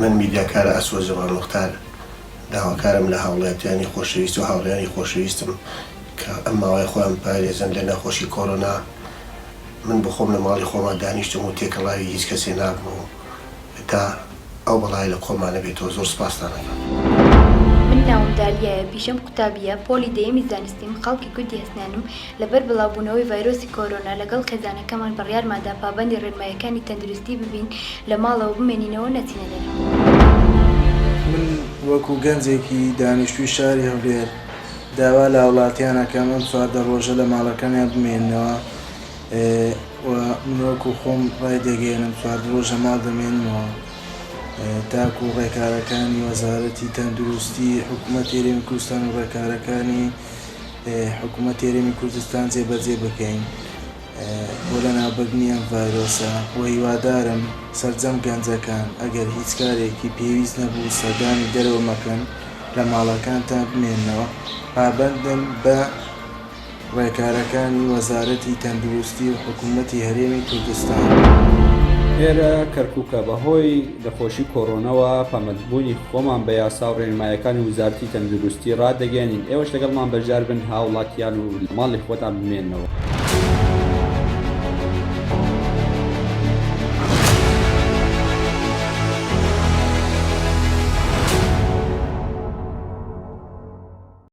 من میدیاکارە ئاسۆ جەمال موختار داواکارم لە هاوڵاتیانی خۆشەویست و هاوڕێیانی خۆشەویستم کە ئەم ماوەیە خۆیان بپارێزن لە نەخۆشی کۆرۆنا، من بۆخۆم لە ماڵی خۆما دانیشتوم و تێکەڵاوی هیچ کەسێ نابم و تا ئەو بەڵایە لە کۆڵما نەبێتەوە زۆر سوپاستان ئەکەم. من ناوم دالیایە پیشەم قوتابیە پۆلی دەیەمی زانستیم خەڵکی گوندی هەسنانم لەبەر بڵاوبوونەوەی ڤایرۆسی کۆرۆنا لەگەڵ خێزانەکەمان بڕیارماندا پابەندی ڕێنماییەکانی تەندروستی ببین لە ماڵەوە بمێنینەوە نەچینە دەرەوە. من وەکو گەنجێکی دانیشتووی شاری هەولێر داوا لە هاوڵاتیان ئەکەم ئەم 14 ڕۆژە لە ماڵەکانیان بمێننەوە و من وەکو خۆم ڕایدەگەیەنم 14 ڕۆژە ماڵ دەمێنمەوە تاکو ڕێکارەکانی وەزارەتی تەندروستی حکوومەتی هەرێمی کوردستان و ڕێکارەکانی حکوومەتی هەرێمی کوردستان جێبەجێ بکەین بۆ لەناوبردنی ئەم ڤایرۆسە و هیوادارم سەرجەم گەنجەکان ئەگەر هیچ کارێکی پێویست نەبوو سەردانی دەرەوە مەکەن لە ماڵەکانتان بمێننەوە پابەندن بە ڕێکارەکانی وەزارەتی تەندروستی و حکوومەتی هەرێمی کوردستان. ئێرە کەرکوکە، بەهۆی نەخۆشی کۆرۆنەوە پابەندبوونی خۆمان بە یاسا و ڕێنمایەکانی وزارەتی تەندروستی ڕادەگەیەنین، ئێوەش لەگەڵمان بەشداربن هاوڵاتیان و لە ماڵی خۆتان بمێننەوە.